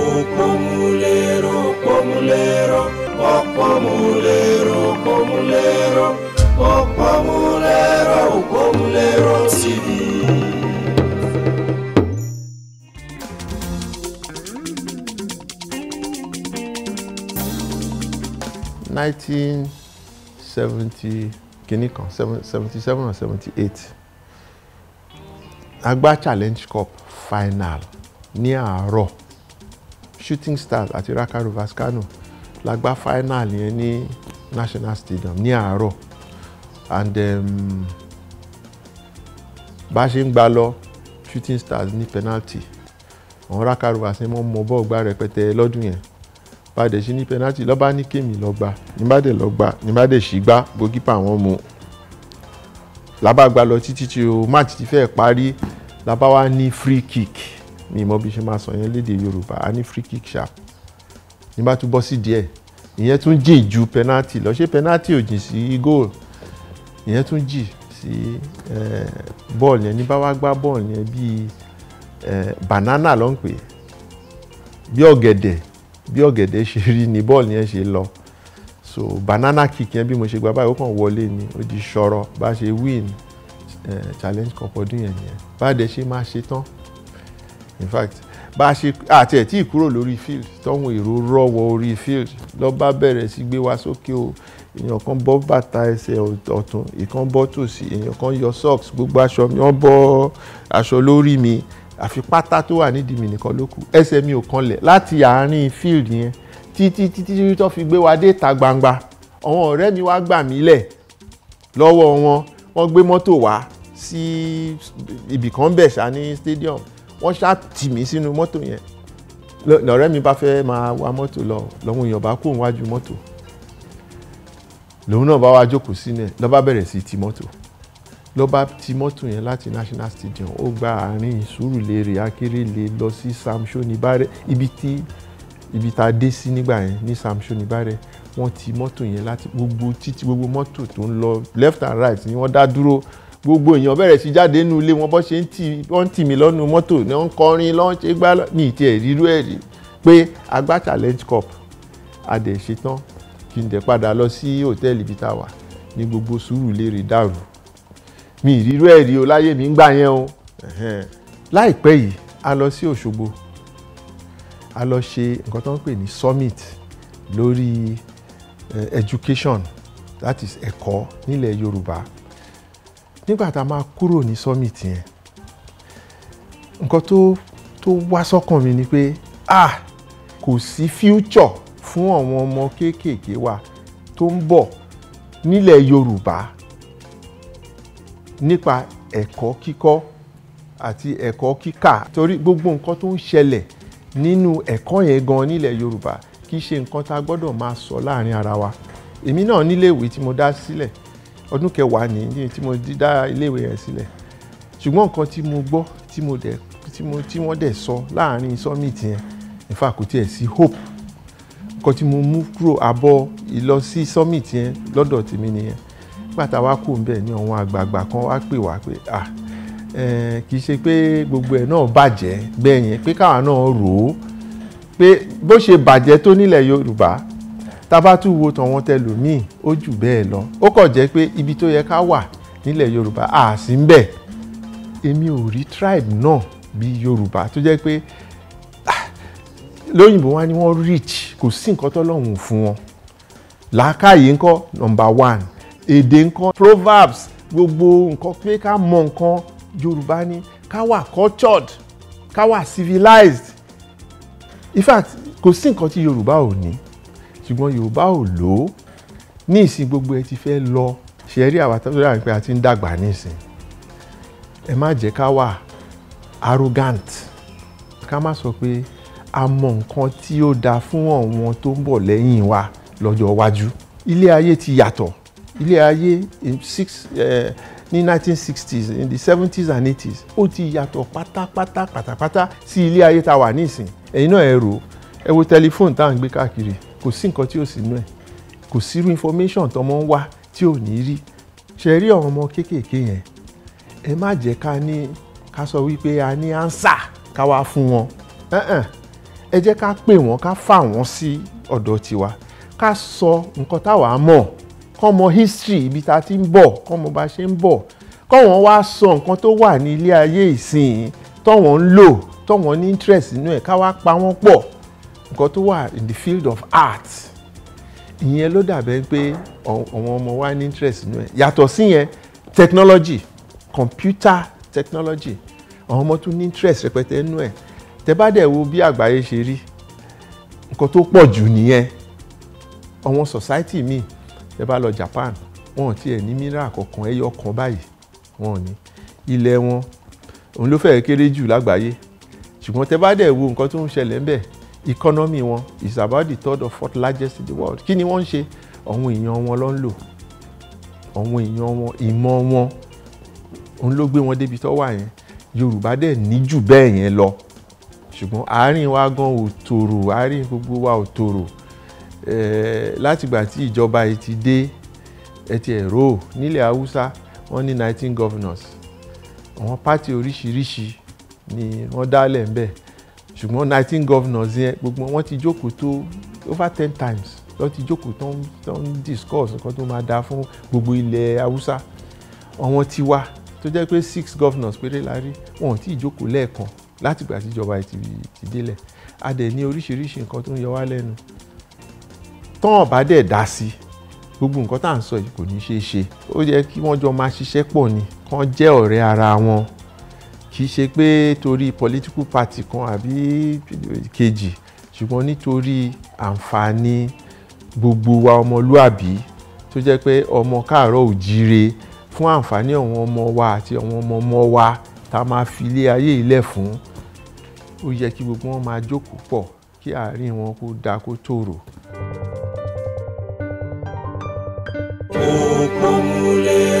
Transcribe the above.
Òpómúléró, òpómúléró, òpómúléró, òpómúléró, òpómúléró, òpómúléró TV. 1970 kìíní kan, 77 or 78, a gbá Challenge Cup final ní àárọ̀. Shooting Stars àti Raccah Rovers Kano la gbá final yẹn ní National Stadium ní àárọ̀. And bá a ṣe ń gbá lọ, Shooting Stars ní penalty. Àwọn Raccah Rovers ni wọ́n mọ bọ́ọ̀ gbá rẹpẹtẹ lọ́dún yẹn. Bá a dẹ̀ ṣe ní penalty, lọ́ba ní kémi lọ gbá, ní bá dẹ̀ lọ gbá, ní bá dẹ̀ ṣì gbá, goalkeeper wọn mú. Lábá gbá lọ títí tí o match ti fẹ́ parí, lábá wá ní free kick. Mi mọ bí ṣe máa sọ yẹn lédè Yorùbá, a ní free kick sharp. Ní bá tún bọ́ sí díẹ̀, ìyẹn tún jìn ju penalty lọ. Ṣé penalty ò jìn sí goal? Ìyẹn tún jìn sí bọ́ọ̀lù yẹn. Ní bá wá gbá bọ́ọ̀lù yẹn bíi banana ló ń pè é, bí ọ̀gẹ̀dẹ̀, bí ọ̀gẹ̀dẹ̀ ṣe rí ni bọ́ọ̀lù yẹn ṣe lọ. So banana kick yẹn, bí mo ṣe gbá báyìí, ó kàn wọlé ni, ó di ṣọ̀rọ̀. Bá ṣe win Challenge Cup ọdún yẹn nìyẹn. Bá dẹ̀ ṣe máa ṣe tán, in fact, bá a ṣe àti ẹ̀ tí ì kúrò lórí field, tọ́hún èrò rọ́wọ́ orí field lọ́ bá bẹ̀rẹ̀ sí gbé wa sókè o. Èèyàn kan bọ́ bàtà ẹsẹ̀ ọ̀tún, ìkan bọ́ tòsì, èèyàn kan yọ socks, gbogbo aṣọ mi, wọ́n bọ́ aṣọ lórí mi, àfi pátá tó wà nídìí mi nìkan ló kù. Ẹsẹ̀ mi ò kanlẹ̀ láti àárín field yẹn títí títí tó fi gbé wa dé ìta gbangba. Àwọn ọ̀rẹ́ mi wá gbà mí lẹ̀ lọ́wọ́ wọn, wọ́n gbé mọ́tò wá sí ibì kan bẹ̀ ṣá ní stadium, wọ́n ṣá tì mí sínú mọ́tò yẹn. Lọ̀rẹ́ mi bá fẹ́ máa wa mọ́tò lọ, lọ́wọ́ èèyàn bá kó wájú mọ́tò, lòun náà bá wá jókòó sínú ẹ̀, ló bá bẹ̀rẹ̀ sí ti mọ́tò. Ló bá ti mọ́tò yẹn láti National Stadium, ó gba àárín Sùúrùlérè, Akérèlé lọ sí Sam Shonibare, ibi tí ibi tá a dé sí nígbà yẹn ní Sam Shonibare. Wọ́n ti mọ́tò yẹn láti gbogbo títí, gbogbo mọ́tò tó ń lọ left and right ni wọ́n dá dúró. Gbogbo èèyàn bẹ̀rẹ̀ sí jáde nínú ilé wọn, bọ́ ṣe ń tì wọ́n tì mí lọ́nu mọ́tò ni wọ́n ń kọrin lọ́n ṣe gbá ní ìtì ẹ̀ rírú ẹ̀ rí pé a gbá Challenge Cup, a dẹ̀ ṣe tán, kí n dẹ̀ padà lọ sí hòtẹ́ẹ̀lì ibi tá a wà ní gbogbo Sùúrùlérè dàrú. Mi ìrírú ẹ̀ rí o láyé mi ń gbà yẹn o. Láìpẹ́ yìí, a lọ sí Òṣogbo, a lọ ṣe nǹkan tó ń pè ní summit lórí education, that is ẹ̀kọ́ nílẹ̀ Yorùbá. Nígbà tá a máa kúrò ní summit yẹn, nǹkan tó wá sọ́kàn mi ni pé ah, kò sí future fún àwọn ọmọ kéékèèké wa tó ń bọ̀ nílẹ̀ Yorùbá nípa ẹ̀kọ́ kíkọ́ àti ẹ̀kọ́ kíkà, torí gbogbo nǹkan tó ń ṣẹlẹ̀ nínú ẹ̀kọ́ yẹn gan nílẹ̀ Yorùbá kì í ṣe nǹkan tá a gbọ́dọ̀ máa sọ láàrin ara wa. Èmi náà níléèwé tí mo dá sílẹ̀, ọdún kẹwàá ní tí mo dá iléèwé yẹn sílẹ̀, ṣùgbọ́n nǹkan tí mo gbọ́ tí mo dẹ̀ tí mo tí wọ́n dẹ̀ sọ láàrin summit yẹn, in fact, kò tiẹ̀ sí hope. Nǹkan tí mo mú kúrò àbọ̀ ìlọ sí summit yẹn lọ́dọ̀ tèmi nìyẹn. Nígbà tá a wá kúrò ńbẹ̀ ni àwọn àgbààgbà kan wá pè wá pé ah, kì í ṣe pé gbogbo ẹ̀ náà bàjẹ́ bẹ́ẹ̀ yẹn, pé káwa náà rò ó pé bó ṣe bàjẹ́ tó nílẹ̀ Yorùbá, tá bá tún wo tàwọn tẹlòmíì, ó jù bẹ́ẹ̀ lọ. Ó kàn jẹ́ pé ibi tó yẹ ká wà nílẹ̀ Yorùbá, à sí ń bẹ̀. Èmi ò rí tribe náà bí Yorùbá tó jẹ́ pé lóyìnbó wá ní wọ́n rich, kò sí nǹkan tọ́lọ́hun fún wọn. Làákàyè ńkọ́, number one. Èdè ńkọ́, proverbs, gbogbo nǹkan pé ká mọ nǹkan Yorùbá ní, ká wà cultured, ká wà civilized. In fact, kò sí nǹkan tí Yorùbá ò ní, ṣùgbọ́n Yorùbá ò lò ó. Ní ìsìn gbogbo ẹ ti fẹ́ lọ ṣe rí àwa tó dà pé a ti ń dàgbà nísìn. Ẹ má jẹ́ ká wà arrogant, ká má sọ pé a mọ nǹkan tí ó dáa fún àwọn tó ń bọ̀ lẹ́yìn wa lọ́jọ́ iwájú. Ilé ayé ti yàtọ̀. Ilé ayé in six ní 1960s, in the 70s and 80s, ó ti yàtọ̀ pátápátá pátápátá sí ilé ayé tá a wà nísìn. Ẹ̀yin náà ẹ rò ó, ẹ wo tẹlifóònù tá à ń gbé káàkiri, kò sí nǹkan tí ò sí nínú ẹ̀, kò sírú information tọmọ ń wá tí ò ní rí. Ṣe rí àwọn ọmọ kéékèèké yẹn, ẹ má jẹ́ ká ní ká sọ wípé a ní answer ká wá fún wọn. Ẹ jẹ́ ká pè wọ́n, ká fà wọ́n sí ọ̀dọ̀ tiwa, ká sọ nǹkan táwa mọ̀, kọ́ mọ history ibi tá a ti ń bọ̀, kọ́ mọ bá ṣe ń bọ̀, kọ́ wọ́n wá sọ nǹkan tó wà ní ilé ayé ìsìn tọ́wọ́n ń lò, tọ́wọ́n ní interest nínú ẹ̀, ká wá pa wọ́n pọ̀, nǹkan tó wà in the field of art. Ìyẹn ló dàbẹ́ pé àwọn ọmọ wa ní interest nínú ẹ̀. Yàtọ̀ sí yẹn, technology, computer technology, àwọn ọmọ tún ní interest rẹpẹtẹ nínú ẹ̀. Tẹ́ bá dẹ̀ wo bí àgbáyé ṣe rí, nǹkan tó pọ̀ jù nìyẹn. Àwọn society míì, tẹ́ bá lọ Japan, wọn ò tiẹ̀ ní mineral kankan, ẹyọ kan báyìí wọn ò ní. Ilẹ̀ wọn òun ló fẹ́ẹ́ kéré jù lágbàáyé, ṣùgbọ́n tẹ́ bá dẹ̀ wo nǹkan tó ń ṣẹlẹ̀ ńbẹ̀, economy wọn is about the third or fourth largest in the world. Kí ni wọ́n ń ṣe? Àwọn èèyàn wọn ló ń lò, àwọn èèyàn wọn, ìmọ̀ wọn òun ló gbé wọn débi tó wà yẹn. Yorùbá dẹ̀ ní jù bẹ́ẹ̀ yẹn lọ, ṣùgbọ́n àárín wa gan ò tòrò, àárín gbogbo wa ò tòrò. Látìgbà tí ìjọba yìí ti dé, ẹ ti ẹ̀rọ nílẹ̀ Haúsá, wọ́n ní 19 governors, àwọn pátì oríṣiríṣi ni wọ́n dálẹ̀ ńbẹ̀, ṣùgbọ́n 19 governors yẹn gbogbo wọn ti jókòó tó over 10 times lọ́ ti jókòó tó ń discuss nǹkan tó máa dáa fún gbogbo ilẹ̀ Haúsá. Àwọn tiwa tó jẹ́ pé 6 governors péré la rí, wọn ò tí ì jókòó lẹ́ẹ̀kan látìgbà tí ìjọba yìí ti délẹ̀. A dẹ̀ ní oríṣiríṣi nǹkan tó ń yọ wá lẹ́nu. Tán ọ̀bá dẹ̀ dá sí gbogbo nǹkan tá à ń sọ yìí, kò ní ṣeé ṣe. Ó yẹ kí wọ́n jọ máa ṣiṣẹ́ pọ̀ ni, kán jẹ́ ọ̀rẹ́ ara wọn, kì í ṣe pé torí political party kan àbí kejì, ṣùgbọ́n nítorí àǹfààní gbogbo wa ọmọlúàbí tó jẹ́ pé ọmọ káàárọ̀ òjíire, fún àǹfààní àwọn ọmọ wa àti àwọn ọmọ ọmọ wa tá a máa fi ilé ayé ilẹ̀ fún. Ó yẹ kí gbogbo wọn máa jókòó pọ̀, kí àárín wọn kó dáa, kó tòrò. Òpómúléró.